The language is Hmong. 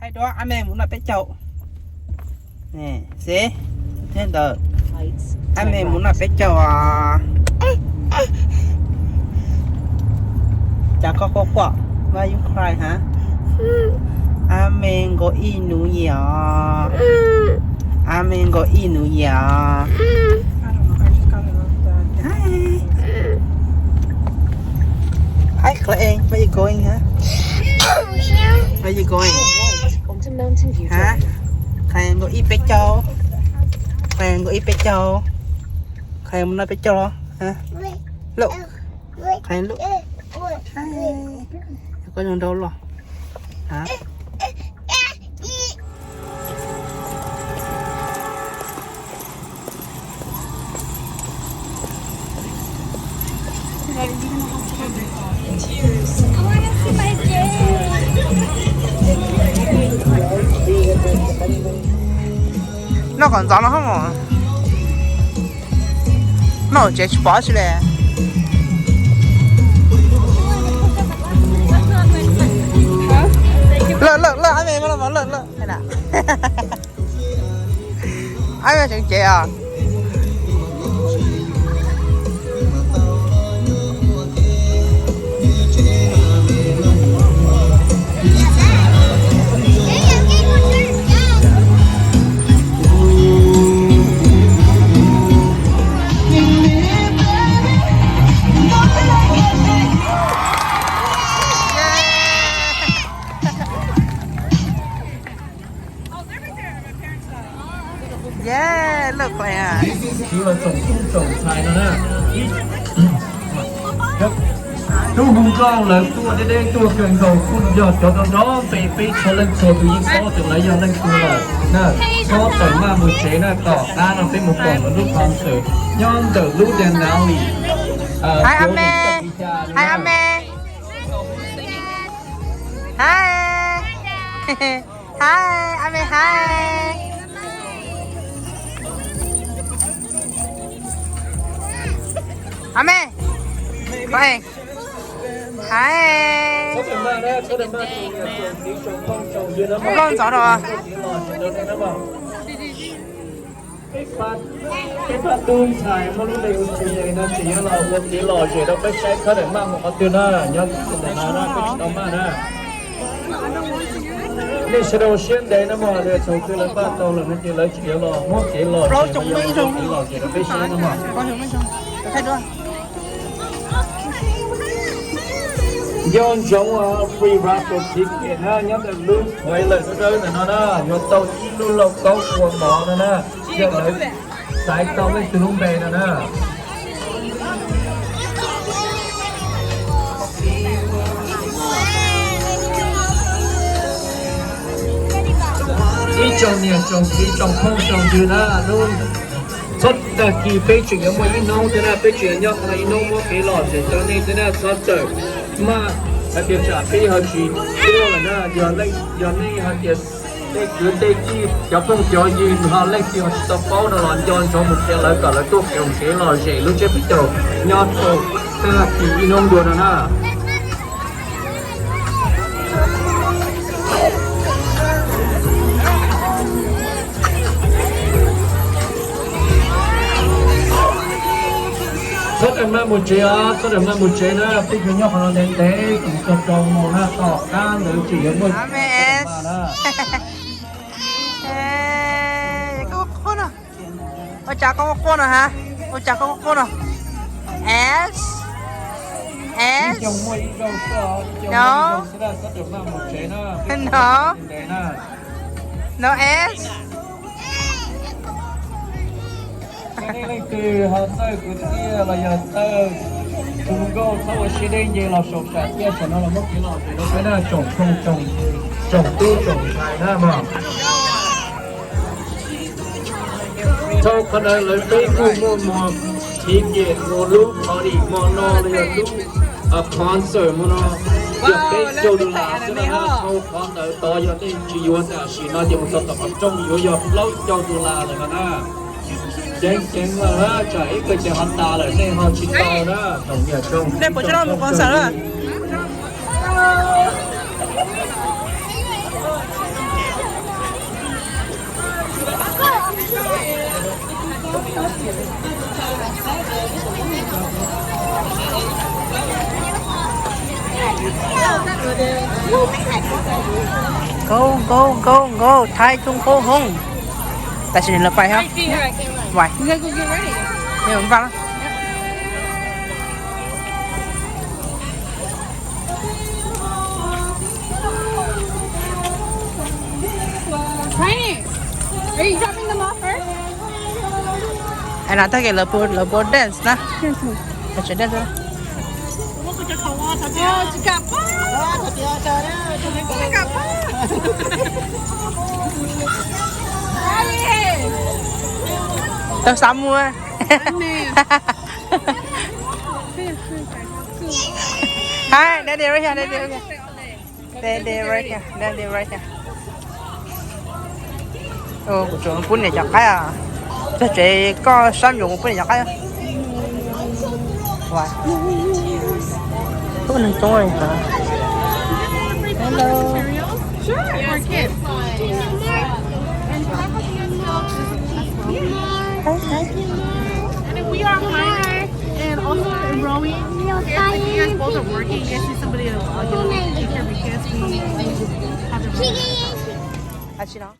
Hais dua, a me mus noj peb caug. Xib, thiab ntawd, a me mus noj peb caug os. Cas koj quaj quaj, why you cry hả? A me nkaus ib nus yam os. A me nkaus ib nus yam os. Hi, Claire, where you going, huh? Where you going? Hả? Qhia nkaus ib peb caug. Qhia nkaus ib peb caug. Qhia mus noj peb caug los. Hả? Look. Qhia look. Koj zoo nraug los. Hả? Noj kom ntxov no hos. Noj tsev tsis pom tsi li. Lawm lawm lawm, ab me, lawm lawm. Ab me tseem cev os. Yeah, look like. Tsoom tub tsoom ntxhais no na, tub hu nkauj lawv tuaj deb deb tuaj kawg nkaus kuj yog cov nrov nrov pem peb txhua leej txhua tus yeej paub tias lawv yog leej twg lawm na. Txhob txawm maj mus tsev na, tom qab no peb mus koom lawv lub concert nyob ntawm lub Denali. Hi, a me. Hi, a me. Hi. Hi, a me, hi. A me. Hi. Loj ntxov rau. Peb pab tub ntxhais muaj lub npe hu Tsis Yees no tseem yuav los ua kev lom zem rau peb saib, khawb daim maj mus qhov twg na, nyob ntawm no na, peb tsis tau maj na. Nej sawv daws siab ntev na mog, thaum twg lawv npaj tau lawm no ces lawv tseem yuav los muab kev lom zem, kev lom zem rau peb saib na mog. Nco ntsoov free raffle ticket na, nyob ntawm lub toilet dawb dawb ntawm no na, yuav tau ib lub lauj kaub ua mov no na, yog lawv xaiv tau leej twg lub npe no na. Ib tsoom niam tsoom txiv tsoom phooj tsoom ywg na, txhob, tag kis peb tseem yuav muaj ib hnub thiab na, peb tseem yuav nyob qhov no ib hnub muab kev lom zem rau nej thiab na, txhob txawm maj hais tias tsam peb ho tsis tuaj lawm na, yog nej hais tias tej kwv tej tij cov phooj cov ywg ho leej twg ho tsis tau paub no los nco ntsoov mus qhia lawv kom lawv tuaj koom kev lom zem lub tsiab peb caug nyob rau tag kis ib hnub dua no na. Txhob txawm maj mus tsev os, txhob txawm maj mus tsev na, peb yuav nyob qhov no ntev ntev, kuv tso rau mus na, tom qab ntawd tseem yuav muaj na. Ua cas koj quaj quaj no ha? Ua cas koj quaj quaj no? S, S, no, no, no, S. Nej leej twg ho txawj kwv tij los yog txawj hu nkauj txhob ua siab deb, nce los saum sam thiaj saum no los muab kev lom zem rau peb na, tsoom phooj tsoom tub tsoom ntxhais na mog. Thaum qhov ntawd lawv peb kuj muaj mus thib kem mus lub party hmo no los yog lub concert hmo no yog peb caug dollar xwb na. Thaum qhov ntawd tod yog nej tsis yuav tam sim no ces mus txog tom qhov rooj yuav yog plaub caug dollar lawm no na. Ceev ceev lawm na, tsam ib pliag ces ho tas lawm nej ho tsis tau na. Nej puas tsis tau mus concert na? Nkauj, nkauj, nkauj, nkauj, Thaib Trung Quốc home. Tam sim no lawv pais hab. Vais. Npaj. Thaib no tag kis lawv puas, lawv puas dance na. Lawv tseem dance na. Tau xav muaj. Hi, daddy right here, daddy right here. Daddy right here, daddy right here. Kuv tsuas pub niam cov qaib os. Txog tsev koj sab ncuav kuv pub niam cov qaib. Ua, tub neeg coob li ntawd. Hello. Sure, for kids. And we are hiring and also enrolling. If you guys both are working, you guys need somebody to, uh, you know, take care of your kids. We, we have them.